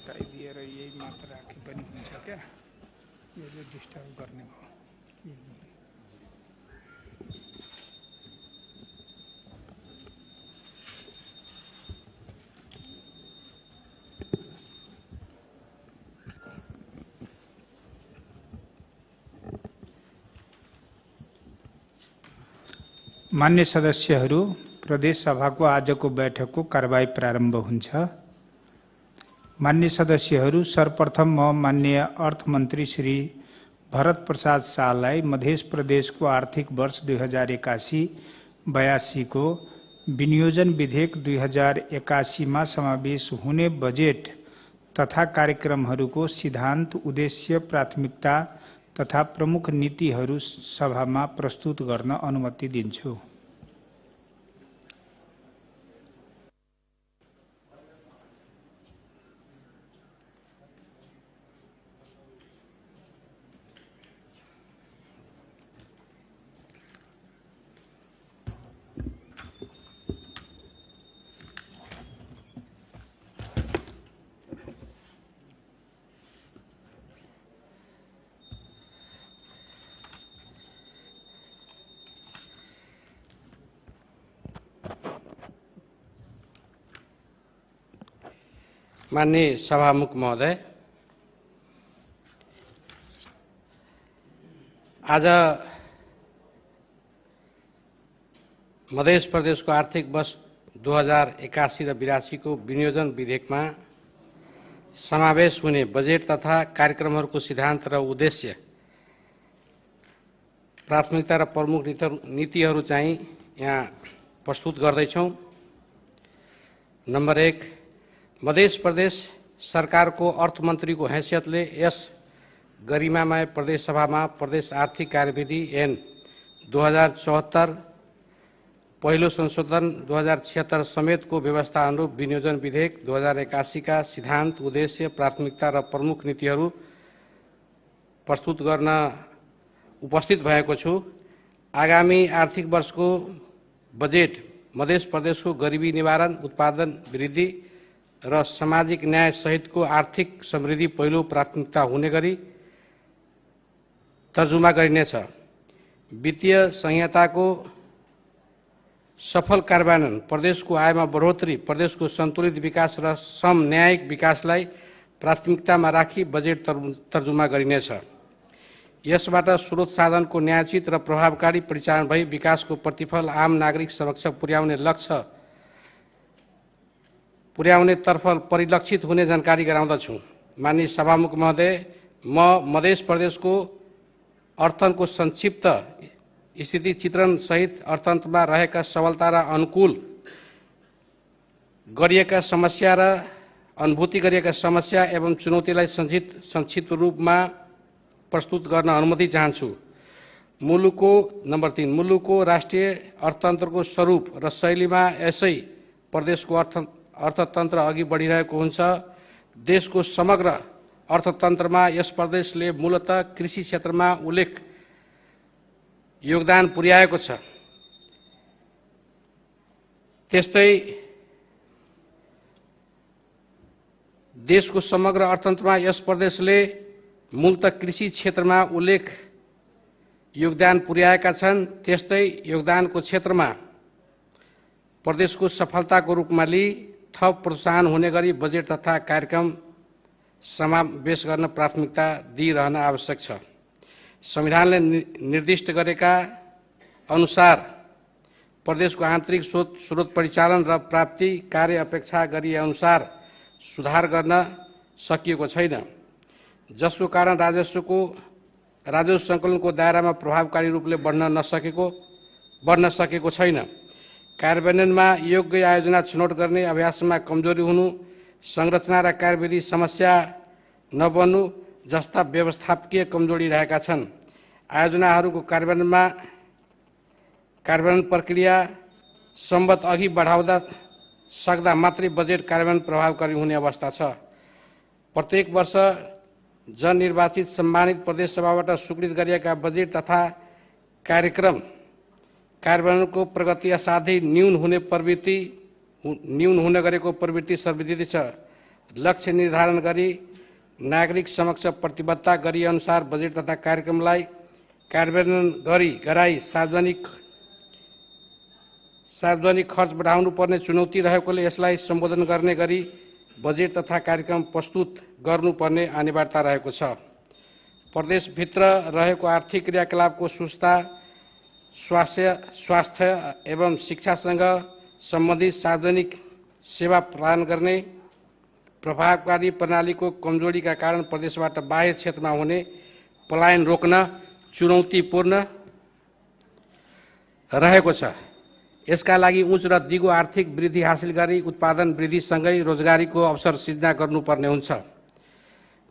हटाइदिएर यही मात्र राखे पनि हुन्छ क्या, यसले डिस्टर्ब गर्ने हो। मान्य सदस्यहरू, प्रदेश सभाको आजको बैठकको कारबाही प्रारम्भ हुन्छ। मान्य सदस्यहरू, सर्वप्रथम म माननीय अर्थमन्त्री श्री भरत प्रसाद शाहलाई मध्य प्रदेशको आर्थिक वर्ष 2081-82 को विनियोजन विधेयक 2081 मा समावेश हुने बजेट तथा कार्यक्रमहरूको सिद्धान्त, उद्देश्य, प्राथमिकता तथा प्रमुख नीतिहरू सभामा प्रस्तुत गर्न अनुमति दिन्छु। माननीय सभामुख महोदय, आज मध्य प्रदेशको आर्थिक वर्ष 2081 र 82 को विनियोजन विधेयकमा समावेश हुने बजेट तथा कार्यक्रमहरूको सिद्धान्त र उद्देश्य, प्राथमिकता र प्रमुख नीतिहरू चाहिँ यहाँ प्रस्तुत गर्दैछौँ। नम्बर 1, मध्य प्रदेश सरकारको अर्थमन्त्रीको हैसियतले यस गरिमामय प्रदेश सभामा प्रदेश आर्थिक कार्यविधि ऐन 2074, पहिलो संशोधन 2076 समेतको व्यवस्था अनुरूप विनियोजन विधेयक 2081 का सिद्धान्त, उद्देश्य, प्राथमिकता र प्रमुख नीतिहरू प्रस्तुत गर्न उपस्थित भएको छु। आगामी आर्थिक वर्षको बजेट मध्य प्रदेशको गरिबी निवारण, उत्पादन वृद्धि र सामाजिक न्याय सहितको आर्थिक समृद्धि पहिलो प्राथमिकता हुने गरी तर्जुमा गरिनेछ। वित्तीय संहिताको सफल कार्यान्वयन, प्रदेशको आयमा बढोत्तरी, प्रदेशको सन्तुलित विकास र समन्यायिक विकासलाई प्राथमिकतामा राखी बजेट तर्जुमा गरिनेछ। यसबाट स्रोत साधनको न्यायोचित र प्रभावकारी परिचालन भई विकासको प्रतिफल आम नागरिक समक्ष पुर्याउनेतर्फ परिलक्षित हुने जानकारी गराउँदछु। माननीय सभामुख महोदय, म मध्य प्रदेशको अर्थतन्त्रको संक्षिप्त स्थिति चित्रण सहित अर्थतन्त्रमा रहेका सबलता र अनुकूल गरिएका समस्या र अनुभूति गरिएका समस्या एवं चुनौतीलाई संक्षिप्त रूपमा प्रस्तुत गर्न अनुमति चाहन्छु। नम्बर 3, मुलुकको राष्ट्रिय अर्थतन्त्रको स्वरूप र शैलीमा यसै प्रदेशको अर्थतन्त्र अघि बढिरहेको हुन्छ। देशको समग्र अर्थतन्त्रमा यस प्रदेशले मूलतः कृषि क्षेत्रमा उल्लेख योगदान पुर्याएको छ। त्यस्तै देशको समग्र अर्थतन्त्रमा यस प्रदेशले मूलतः कृषि क्षेत्रमा उल्लेख योगदान पुर्याएका छन्। त्यस्तै योगदानको क्षेत्रमा प्रदेशको सफलताको रूपमा लिई थप प्रोत्साहन हुने गरी बजेट तथा कार्यक्रम समावेश गर्न प्राथमिकता दिइरहन आवश्यक छ। संविधानले निर्दिष्ट गरेका अनुसार प्रदेशको आन्तरिक स्रोत परिचालन र प्राप्ति कार्य अपेक्षा गरिए अनुसार सुधार गर्न सकिएको छैन, जसको कारण राजस्व सङ्कलनको दायरामा प्रभावकारी रूपले बढ्न सकेको छैन। कार्यान्वयनमा योग्य आयोजना छनौट गर्ने अभ्यासमा कमजोरी हुनु, संरचना र कार्यविधि समस्या नबन्नु जस्ता व्यवस्थापकीय कमजोरी रहेका छन्। आयोजनाहरूको कार्यान्वयन प्रक्रिया सम्बद्ध अघि बढाउँदा सक्दा मात्रै बजेट कार्यान्वयन प्रभावकारी हुने अवस्था छ। प्रत्येक वर्ष जननिर्वाचित सम्मानित प्रदेश सभाबाट स्वीकृत गरिएका बजेट तथा कार्यक्रम कार्यान्वयनको प्रगति असाध्यै न्यून हुन गरेको प्रवृत्ति सर्वविदित छ लक्ष्य निर्धारण गरी नागरिक समक्ष प्रतिबद्धता गरी अनुसार बजेट तथा कार्यक्रमलाई कार्यान्वयन गराई सार्वजनिक खर्च बढाउनु पर्ने चुनौती रहेकोले यसलाई सम्बोधन गर्ने गरी बजेट तथा कार्यक्रम प्रस्तुत गर्नुपर्ने अनिवार्यता रहेको छ। प्रदेशभित्र रहेको आर्थिक क्रियाकलापको सुस्ता, स्वास्थ्य एवं शिक्षासँग सम्बन्धित सार्वजनिक सेवा प्रदान गर्ने प्रभावकारी प्रणालीको कमजोरीका कारण प्रदेशबाट बाह्य क्षेत्रमा हुने पलायन रोक्न चुनौतीपूर्ण रहेको छ। यसका लागि उच्च र दिगो आर्थिक वृद्धि हासिल गरी उत्पादन वृद्धिसँगै रोजगारीको अवसर सिर्जना गर्नुपर्ने हुन्छ।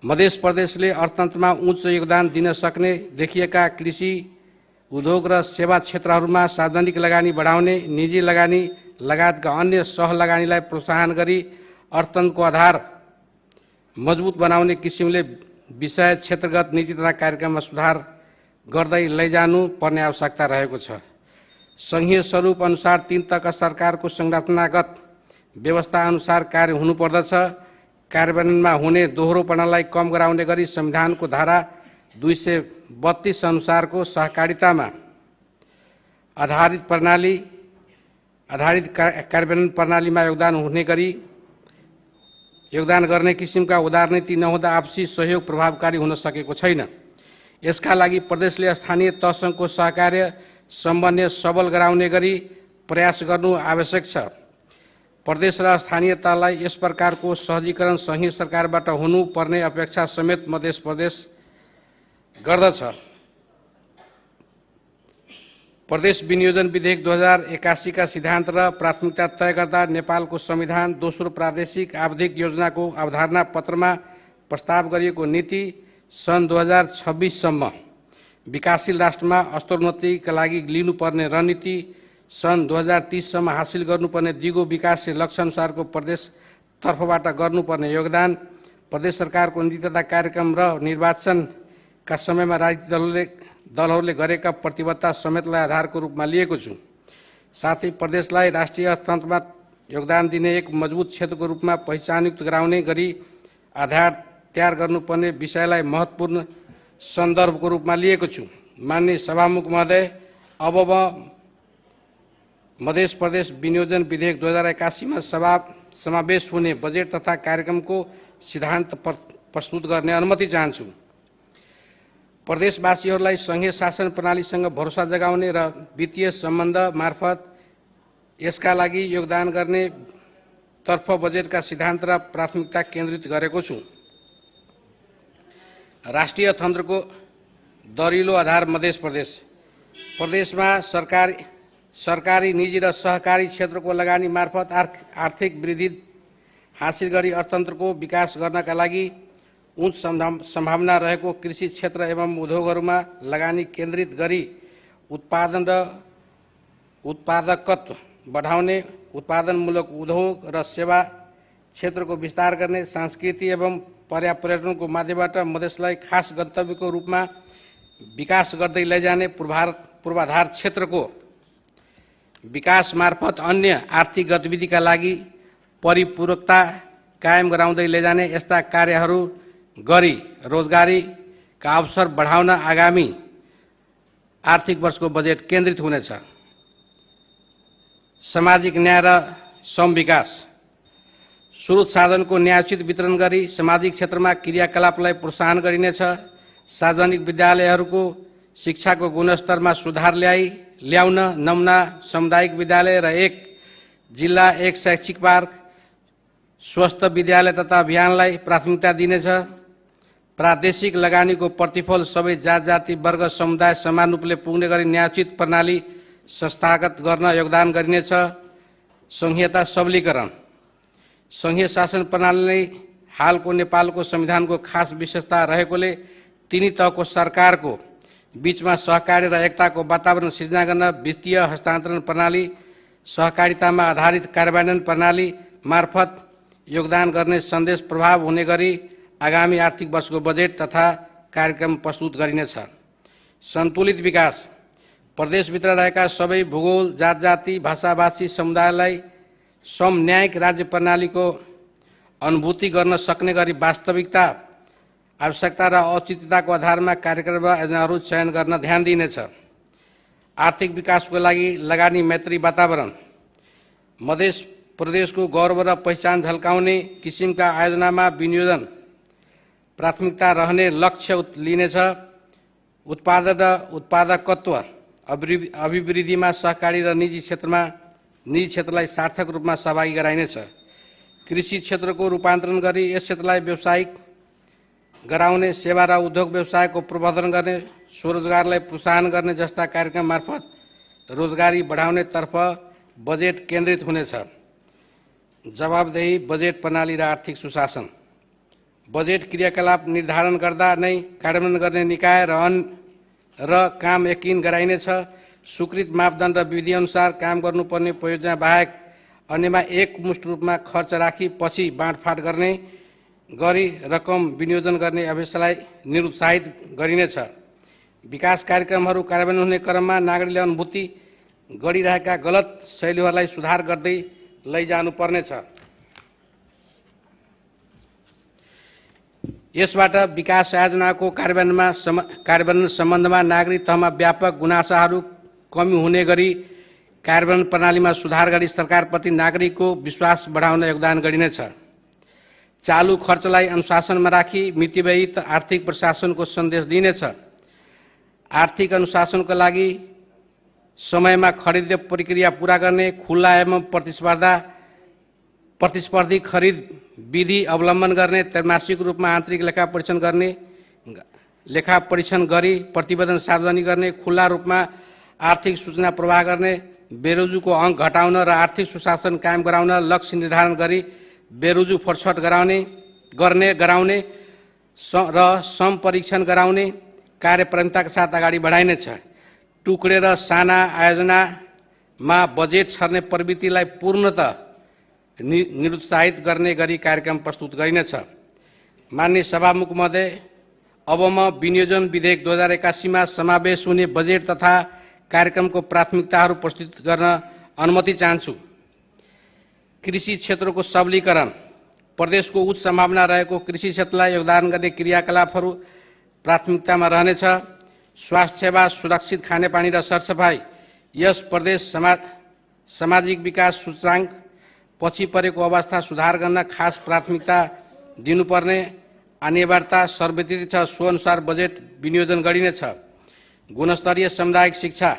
मध्य प्रदेशले अर्थतन्त्रमा उच्च योगदान दिन सक्ने देखिएका कृषि, उद्योग र सेवा क्षेत्रहरूमा सार्वजनिक लगानी बढाउने, निजी लगानी लगायतका अन्य सह लगानीलाई प्रोत्साहन गरी अर्थतन्त्रको आधार मजबुत बनाउने किसिमले विषय क्षेत्रगत नीति तथा कार्यक्रममा सुधार गर्दै लैजानु पर्ने आवश्यकता रहेको छ। संघीय स्वरूप अनुसार 3 तहका सरकारको संरचनागत व्यवस्था अनुसार कार्य हुनुपर्दछ। कार्यान्वयनमा हुने दोहोरोपनालाई कम गराउने गरी संविधानको धारा 232 अनुसारको सहकारितामा आधारित कार्यान्वयन प्रणालीमा योगदान गर्ने किसिमका उदारनीति नहुँदा आपसी सहयोग प्रभावकारी हुन सकेको छैन। यसका लागि प्रदेशले स्थानीय तहसँगको सहकार्य समन्वय सबल गराउने गरी प्रयास गर्नु आवश्यक छ। प्रदेश र स्थानीय तहलाई यस प्रकारको सहजीकरण संघीय सरकारबाट हुनुपर्ने अपेक्षा समेत मध्य प्रदेश गर्दछ। प्रदेश विनियोजन विधेयक 2081 का सिद्धान्त र प्राथमिकता तय गर्दा नेपालको संविधान दोस्रो प्रादेशिक आवधिक योजनाको अवधारणा पत्रमा प्रस्ताव गरिएको नीति सन् 2026 सम्म विकासशील राष्ट्रमा स्तरोन्नतिका लागि लिनुपर्ने रणनीति सन् 2030 सम्म हासिल गर्नुपर्ने दिगो विकास लक्ष्य अनुसारको प्रदेश तर्फबाट गर्नुपर्ने योगदान, प्रदेश सरकारको नीति तथा कार्यक्रम र निर्वाचनका समयमा राजनीतिक दलहरूले गरेका प्रतिबद्धता समेतलाई आधारको रूपमा लिएको छु। साथै प्रदेशलाई राष्ट्रिय अर्थतन्त्रमा योगदान दिने एक मजबुत क्षेत्रको रूपमा पहिचानयुक्त गराउने गरी आधार तयार गर्नुपर्ने विषयलाई महत्त्वपूर्ण सन्दर्भको रूपमा लिएको छु। माननीय सभामुख महोदय, अब म मध्य प्रदेश विनियोजन विधेयक 2081 मा समावेश हुने बजेट तथा कार्यक्रमको सिद्धान्त प्रस्तुत गर्ने अनुमति चाहन्छु। प्रदेशवासीहरूलाई संघीय शासन प्रणालीसँग भरोसा जगाउने र वित्तीय सम्बन्ध मार्फत यसका लागि योगदान गर्ने तर्फ बजेटका सिद्धान्त र प्राथमिकता केन्द्रित गरेको छु। राष्ट्रिय अर्थतन्त्रको दरिलो आधार मध्य प्रदेशमा सरकारी, निजी र सहकारी क्षेत्रको लगानी मार्फत आर्थिक वृद्धि हासिल गरी अर्थतन्त्रको विकास गर्नका लागि उच्च सम्भावना रहेको कृषि क्षेत्र एवं उद्योगहरूमा लगानी केन्द्रित गरी उत्पादन र उत्पादकत्व बढाउने, उत्पादनमूलक उद्योग र सेवा क्षेत्रको विस्तार गर्ने, संस्कृति एवं पर्यटनको माध्यमबाट मधेसलाई खास गन्तव्यको रूपमा विकास गर्दै लैजाने, पूर्वाधार क्षेत्रको विकास मार्फत अन्य आर्थिक गतिविधिका लागि परिपूरकता कायम गराउँदै लैजाने यस्ता कार्यहरू गरी रोजगारीका अवसर बढाउन आगामी आर्थिक वर्षको बजेट केन्द्रित हुनेछ। सामाजिक न्याय र समविकास, स्रोत साधनको न्यायोचित वितरण गरी सामाजिक क्षेत्रमा क्रियाकलापलाई प्रोत्साहन गरिनेछ। सार्वजनिक विद्यालयहरूको शिक्षाको गुणस्तरमा सुधार ल्याउन नमुना सामुदायिक विद्यालय र 1 जिल्ला 1 शैक्षिक पार्क, स्वस्थ विद्यालय तथा अभियानलाई प्राथमिकता दिनेछ। प्रादेशिक लगानीको प्रतिफल सबै जाति वर्ग समुदाय समान रूपले पुग्ने गरी न्यायोचित प्रणाली संस्थागत गर्न योगदान गरिनेछ। संघीयता सबलीकरण, संघीय शासन प्रणाली हालको नेपालको संविधानको खास विशेषता रहेकोले तिनी तहको सरकारको बीचमा सहकारी र एकताको वातावरण सिर्जना गर्न वित्तीय हस्तान्तरण प्रणाली, सहकारितामा आधारित कार्यान्वयन प्रणाली मार्फत योगदान गर्ने सन्देश प्रभाव हुने गरी आगामी आर्थिक वर्षको बजेट तथा कार्यक्रम प्रस्तुत गरिनेछ। सन्तुलित विकास, प्रदेशभित्र रहेका सबै भूगोल, जाति, भाषाभाषी समुदायलाई समन्यायिक राज्य प्रणालीको अनुभूति गर्न सक्ने गरी वास्तविकता, आवश्यकता र औचित्यताको आधारमा कार्यक्रम र योजनाहरू चयन गर्न ध्यान दिइनेछ। आर्थिक विकासको लागि लगानी मैत्री वातावरण, मध्य प्रदेशको गौरव र पहिचान झल्काउने किसिमका आयोजनामा विनियोजन प्राथमिकता रहने लक्ष्य लिनेछ। उत्पादन र उत्पादकत्व अभिवृद्धिमा सहकारी र निजी क्षेत्रलाई सार्थक रूपमा सहभागी गराइनेछ। कृषि क्षेत्रको रूपान्तरण गरी यस क्षेत्रलाई व्यावसायिक गराउने, सेवा र उद्योग व्यवसायको प्रवर्धन गर्ने, स्वरोजगारलाई प्रोत्साहन गर्ने जस्ता कार्यक्रम मार्फत रोजगारी बढाउनेतर्फ बजेट केन्द्रित हुनेछ। जवाबदेही बजेट प्रणाली र आर्थिक सुशासन, बजेट क्रियाकलाप निर्धारण गर्दा नै कार्यान्वयन गर्ने निकाय र काम यकिन गराइनेछ। स्वीकृत मापदण्ड र विधि अनुसार काम गर्नुपर्ने परियोजना बाहेक अन्यमा एकमुष्ट रूपमा खर्च राखी पछि बाँडफाँड गर्ने गरी रकम विनियोजन गर्ने अभ्यासलाई निरुत्साहित गरिनेछ। विकास कार्यक्रमहरू कार्यान्वयन हुने क्रममा नागरिकले अनुभूति गरिरहेका गलत शैलीहरूलाई सुधार गर्दै लैजानुपर्नेछ। यसबाट विकास योजनाको कार्यान्वयन सम्बन्धमा नागरिक तहमा व्यापक गुनासाहरू कमी हुने गरी कार्यान्वयन प्रणालीमा सुधार गरी सरकारप्रति नागरिकको विश्वास बढाउन योगदान गरिनेछ। चालू खर्चलाई अनुशासनमा राखी मितिव्ययित आर्थिक प्रशासनको सन्देश दिइनेछ। आर्थिक अनुशासनको लागि समयमा खरिद प्रक्रिया पूरा गर्ने, खुला एवं प्रतिस्पर्धी खरिद विधि अवलम्बन गर्ने, त्रैमासिक रूपमा आन्तरिक लेखा परीक्षण गरी प्रतिवेदन सार्वजनिक गर्ने, खुला रूपमा आर्थिक सूचना प्रवाह गर्ने, बेरोजुको अङ्क घटाउन र आर्थिक सुशासन कायम गराउन लक्ष्य निर्धारण गरी बेरोजु फरसट गराउने र सम परीक्षण गराउने कार्य प्रमुखताका साथ अगाडि बढाइनेछ। टुक्रेर साना आयोजनामा बजेट छर्ने प्रवृत्तिलाई पूर्णतः निरुत्साहित गर्ने गरी कार्यक्रम प्रस्तुत गरिनेछ। माननीय सभामुख महोदय, अब म विनियोजन विधेयक 2081 मा समावेश हुने बजेट तथा कार्यक्रमको प्राथमिकताहरू प्रस्तुत गर्न अनुमति चाहन्छु। कृषि क्षेत्रको सबलीकरण, प्रदेशको उच्च सम्भावना रहेको कृषि क्षेत्रलाई योगदान गर्ने क्रियाकलापहरू प्राथमिकतामा रहनेछ। स्वास्थ्य सेवा, सुरक्षित खानेपानी र सरसफाई, यस प्रदेश सामाजिक विकास सूचाङ्क पछि परेको अवस्था सुधार गर्न खास प्राथमिकता दिनुपर्ने अनिवार्यता सर्वत्रित छ। सो अनुसार बजेट विनियोजन गरिनेछ। गुणस्तरीय सामुदायिक शिक्षा,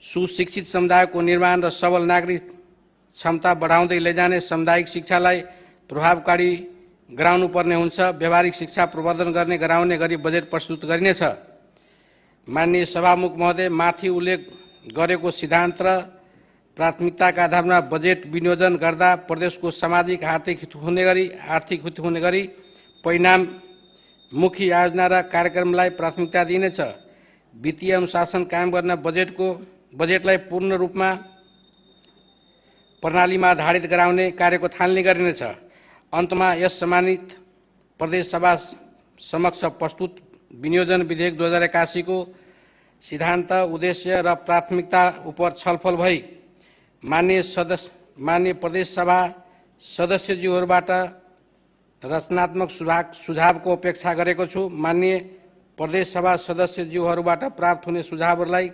सुशिक्षित समुदायको निर्माण र सबल नागरिक क्षमता बढाउँदै लैजाने सामुदायिक शिक्षालाई प्रभावकारी गराउनुपर्ने हुन्छ। व्यावहारिक शिक्षा प्रवर्धन गराउने गरी बजेट प्रस्तुत गरिनेछ। माननीय सभामुख महोदय, माथि उल्लेख गरेको सिद्धान्त र प्राथमिकताका आधारमा बजेट विनियोजन गर्दा प्रदेशको सामाजिक आर्थिक हित हुने गरी परिणाममुखी योजना र कार्यक्रमलाई प्राथमिकता दिइनेछ। वित्तीय अनुशासन कायम गर्न बजेटलाई पूर्ण रूपमा प्रणालीमा आधारित गराउने कार्यको थालनी गरिनेछ। अन्तमा यस सम्मानित प्रदेश सभा समक्ष प्रस्तुत विनियोजन विधेयक 2081 को सिद्धान्त, उद्देश्य र प्राथमिकता उप छलफल भई माननीय प्रदेश सभा सदस्यज्यूहरूबाट रचनात्मक सुझावको अपेक्षा गरेको छु। माननीय प्रदेश सभा सदस्यज्यूहरूबाट प्राप्त हुने सुझावहरूलाई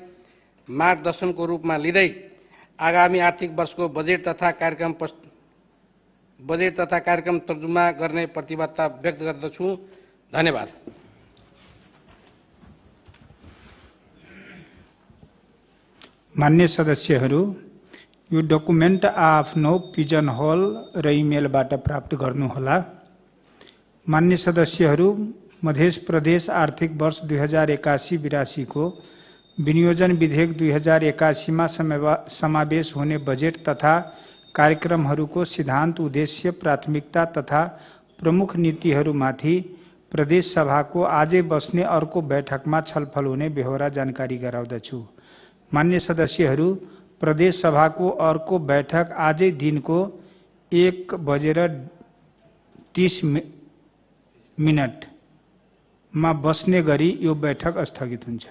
मार्गदर्शनको रूपमा लिँदै आगामी आर्थिक वर्षको बजेट तथा कार्यक्रम तर्जुमा गर्ने प्रतिबद्धता व्यक्त गर्दछु। धन्यवाद। मान्य सदस्यहरू, यो डकुमेन्ट आफ्नो पिजन होल र इमेलबाट प्राप्त गर्नुहोला। मान्य सदस्यहरू, मध्य प्रदेश आर्थिक वर्ष 2081-82 को विनियोजन विधेयक 2081 मा समावेश हुने बजेट तथा कार्यक्रमहरूको सिद्धान्त, उद्देश्य, प्राथमिकता तथा प्रमुख नीतिहरूमाथि प्रदेश सभाको आजै बस्ने अर्को बैठकमा छलफल हुने बेहोरा जानकारी गराउँदछु। मान्य सदस्यहरू, प्रदेश सभाको अर्को बैठक आजै दिनको 1:30 मा बस्ने गरी यो बैठक स्थगित हुन्छ।